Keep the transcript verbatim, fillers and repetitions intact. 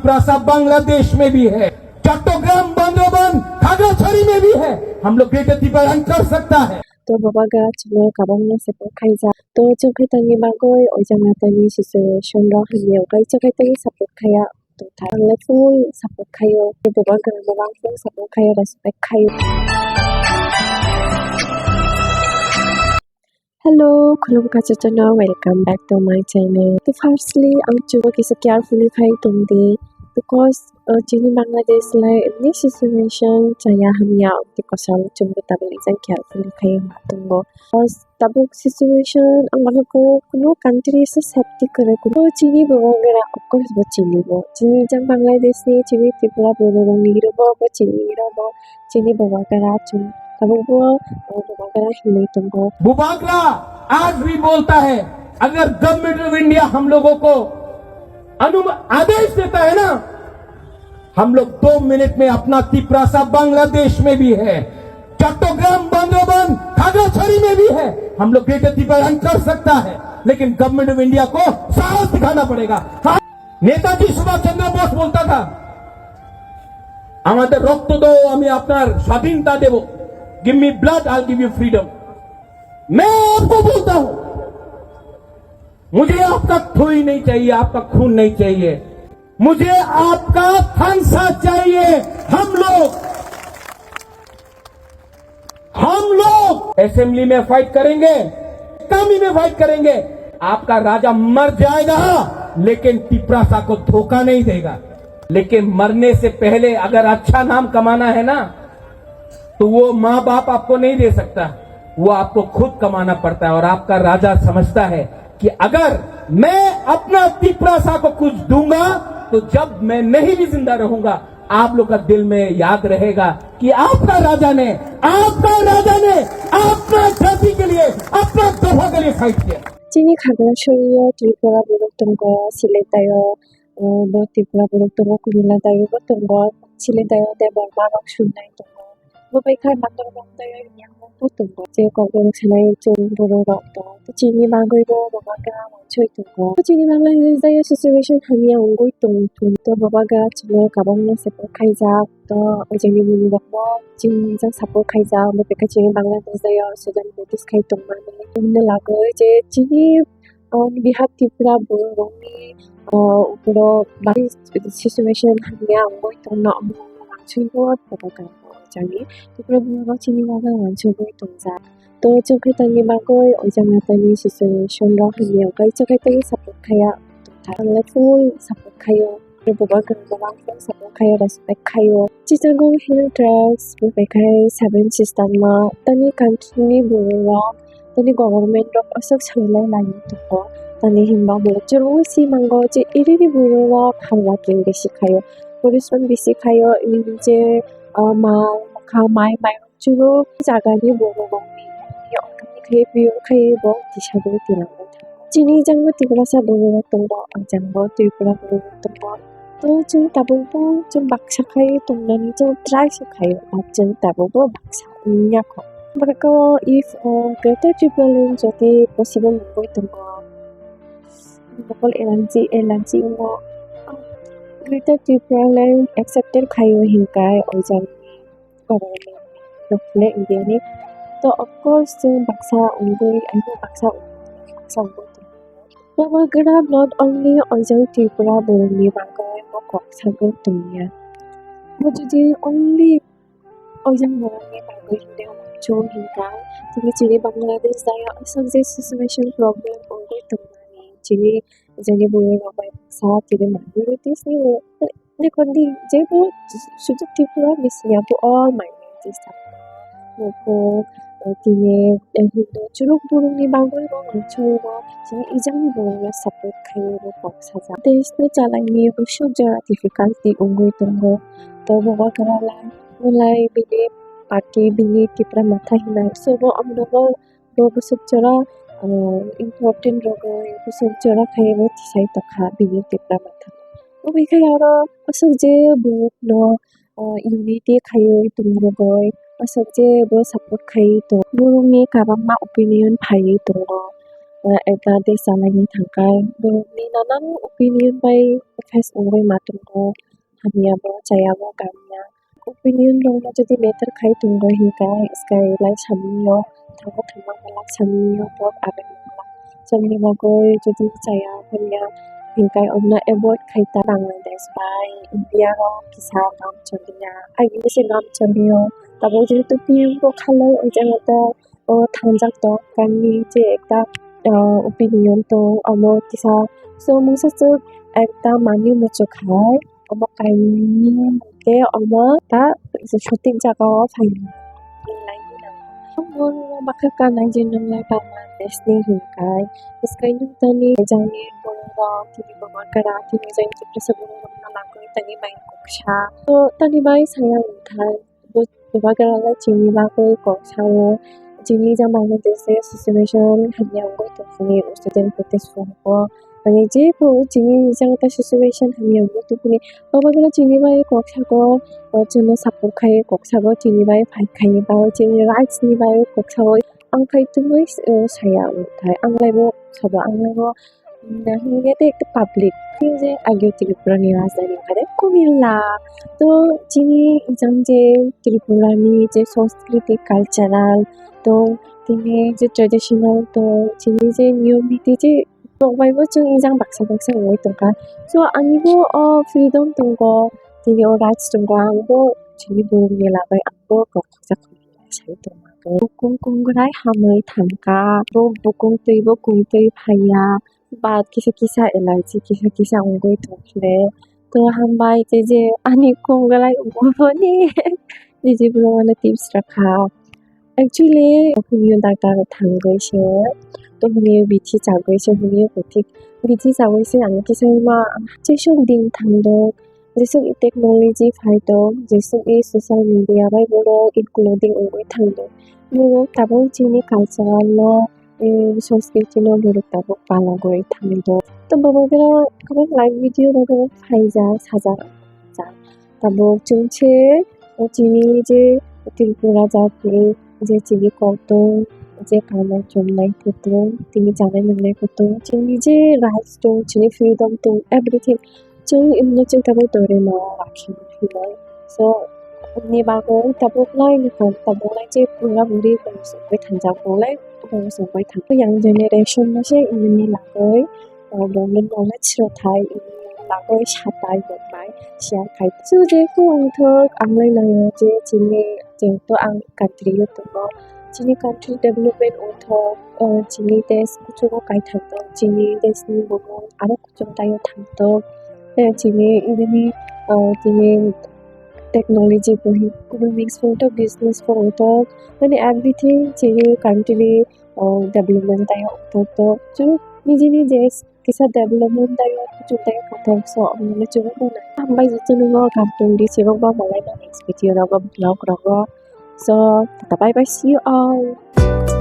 तिपरासा बांग्लादेश में भी है, चट्टग्राम, बांद्राबांध, खागड़ाछड़ी में भी है। हम लोग ग्रेटर तिपरालैंड कर सकता है। To Bubagra chwngno kabangma support khaijak. To chwng khe tangni bagwi o jaga tangni situation rok hamya wngkha, chwng khe tangni support khaiya tongthai. Ang le full support khaio. To Bubagra no ang full support khaio, respect khaio. Hello, khulumkha jotono, welcome back to my channel. To firstly, ang chwngno kisa carefully khai tongdi, because, uh, chini Bangladesh lai ni situation chaya hamya, tei kwcharo chwngno tabuk exam carefully khai ma tongo. Because tabuk situation ang mano kunu country se safety kwrwi, kunu chini Bubagra, of course, bo chini bo. Chini jang Bangladesh ni, chini Tripura borok ni ro bo, bo chini ro bo, chini Bubagra chwng tabuk bo, uh, Bubagra hinwi tongo. Bubagra आज भी बोलता है, अगर government of India हम लोगों को अनुम-, आदेश देता है ना, हम लोग दो मिनट में अपना तिपरासा बांग्लादेश में भी है, चट्टग्राम, बांद्राबांध, खागड़ाछड़ी में भी है, हम लोग ग्रेटर तिपरालैंड कर सकता है, लेकिन गवर्नमेंट ऑफ इंडिया को साहस दिखाना पड़ेगा। हाँ, নেতাজি সুভাষ চন্দ্র বোস বলতা থা, "আমাদের রক্ত দাও, আমি আপনার স্বাধীনতা দেব, give me blood, I'll give you freedom।" मैं आपको बोलता हूं, मुझे आपका थुई नहीं चाहिए, आपका खून नहीं चाहिए, मुझे आपका थानसा चाहिए। हम लोग, हम लोग असेंबली में फाइट करेंगे, कामी में फाइट करेंगे। आपका राजा मर जाएगा, लेकिन तिपरासा को धोखा नहीं देगा। लेकिन मरने से पहले अगर अच्छा नाम कमाना है ना, तो वो माँ बाप आपको नहीं दे सकता, वो आपको खुद कमाना पड़ता है। और आपका राजा समझता है कि अगर मैं अपना तिपरासा को कुछ दूंगा, तो जब मैं नहीं भी जिंदा रहूंगा, आप लोग का दिल में याद रहेगा कि आपका राजा ने, आपका राजा ने अपना जाति के लिए, अपना दोहा के लिए फाइट किया। Chini Khagrashorio Tripura borok tongo, Siletai o, uh, bo Tripura borok tongo, Kumila tai o bo tongo, Siletai o Debbarma rok Sunnai tongo. Bo bai kha Mandar Bang tai o Yang bo tongo. Je kok borok sanai chwng borok rok tongo. Chini bagwi bo Bubagra wansoi tongo. Chini bagwi je situation hamya wngwi tong tong to Bubagra chwngno kabangma support khaijak. To o jagani bwrwi rokno chini jang support khaijak, omo tei khe chini Bangladesh o student protest khai tongmani. Hwnwi lagwi je chini, o, Bihar Tripura borok rokni, o, borok bari situation hamya wngwi tongno, omo wansugwi bo Bubagra o jagani Tripura borok rok chini bagwi wansugwi tongjak. To chwng khe tangni bagwi o jaga tangni situation rok hamya wngkha, chwng khe tangni support khaiya tongthai. Ang le full support khaio. Bubagra no ang full support khaio, respect khaio. Chittagong Hill Tracts bo bai khai Seven Sister no tani country ni borok rok, tani government rok aswk swrwnglailai tongo. Tani hinba bo chwrwng si mango je iri ni borok rok hard working bisi khaio, porisom bisi khaio, je, ah, mal kha mai mai Chwng o jagani borok rokni yokni khe pure khe bo tisagwi twilango. Chini jangbo Tiprasa borok rok tongo, o jangbo Tripura borok rok tongo. To chwng tabukbo chwng baksa khai tongnani chwng try se khaio, ba chwng tabukbo baksa wngya kho. Borok o if, o, Greater Tipraland jodi possible wngwi tongo, double energy, energy wngo. Greater Tipraland accepted khaio hinkai o jang. Government rok le India ni. To of course chwng baksa wngwi, ani baksa wngwi, baksa wngwi tongo. Bubagra not only o jang Tripura borok ni bagwi bo kok sagwi tongya. Bo jodi only o jang borok ni bagwi hwnwi uansuk hinkha, tini chini Bangladesh jaya aswk je situation problem wngwi tongmani, chini jani borok rok bai baksa tini minorities ni Dekhon di, jebo sujuk Tripura ni siyabo all minorities thang. Nokho, eh, tini, eh, Hindu churuk burung ni bagwi bo nangchoi bo, chini ijang ni borok no support khai bo kok sajak. Desh no chalai ni bo suk jora difficulty wngwi tongo. To bo Bubagra lai, bo lai bini party, bini Tipra Motha hinai. So bo amno bo Bo bwswk jora, ah, important rogwi bwswk jora khai bo tisai tongkha bini Tipra Motha. Oboni khai aro aswk je borokno, ah, unity khaiwi tongwi rogwi, aswk je bo support khaiwi tong-, borokni kwbangma opinion phaiwi tongo. Ekta de salaini thangkai, borokni nanan opinion bai face wngwi ma tongo, hamya bo chaya bo kamya. Opinion rokno jodi matter khai tongo hinkhe sky lai samani o thango thangma malak samani o bot aben malak. Chomni bagwi jodi chaya hamya hinkhe omno avoid khai ta Bangladesh bai India rok kisa gam choliya, agini se gam choliyo. Tabuk jehetu P M bo khalai o jaga ta o thangjak tong kami je ekta opinion tong omo kisa so mungsa swk ekta manwi muchuk hai omo kainwi tei omo ta sotik jaga o phainai. Omo bakha kanai je nwnglai Bangladesh ni hinkai bwskai nung tani jani borok rok tini bwbakra tini jani depression borok rok no nangkuknai tani bai kuksa to tani bai saya wngthai. Bo bebak rok chini bagwi kok sao, chini jama hwnwi tei se situation hamya wngwi tongphuru student protest rok bo. Mane jebo chini jagata situation hamya wngwi tongphuru, bebak rok chini bai kok sago, o chwngno support khai kok sago, chini bai fight khai ba chini rights ni bai kok sao. Ang khai tubui saya wngthai, ang laibo sabo, ang laibo. Hinkhe tei ekta public je agini Tripura ni rajdhani wngkha de Kumilla. To chini jang je Tripura ni je sanskriti cultural to tini je traditional to chini je niyom niti je tongbai bo chwng jang baksa baksa wngwi tongkha. So ani bo o freedom tongo, tini o rights tongo, ang bo chini borok ni lama bai ang bo kok khaksa khulumnai sai tongma. Bukung kungrai hamwi thangkha, bo bukung twi bo kung twi phaiya, ba kisa kisa allergy kisa kisa wngwi tongphuru. To hambai tei je ani kungrai wngmani niji borok ano tips rwkha. Actually, hwnwi doctor thangwi se, to hwnwi bithi chagwi se, hwnwi bithi, bithi chagwi se ang kisa ma jesuk din thangdo. Jesuk i technology phai tong, jesuk i social media bai borok including wngwi thangdo. Borok tabuk chini cultural no, eh, sanskriti no borok tabuk palagwi thangdo. To borok bera kwbang live video rok phaijak, sajak, tabuk chwng se o chini je Tripura jat ni je chini koktwng, je kanai chumnai kutung, tini chanai mangnai kutung, chini je rights tong, chini freedom tong, everything. Chwng imno chwng tabuk dori ma rakhi hinai. So, ni bagwi tabuk lai ni kok tabuk lai je pura buri kok songwi thangjak, buk lai kok songwi thang. Yang generation no se imni lagwi, uh, bongni knowledge rwthai, imni lagwi satai bokbai share khai. So, je ko ang thok ang lai nang je chini, je to ang country o tongo. Chini country development wngthok, uh, chini desh kuchugo kaithang tong, chini desh ni bumung aro kuchuk taio thangtok. Tei chini nini, ah, chini technology bo hin, economics bo wngtok, business bo wngtok, mane everything chini country, ah, development taio wngtok. To chwng nijini je kisa development taio, kuchuk taio kaithang so, omo chwng bo hambai jotono no kaham tongdi, chwng bo malai no next video rogo, vlog rogo. So, tata bye bye, see you all.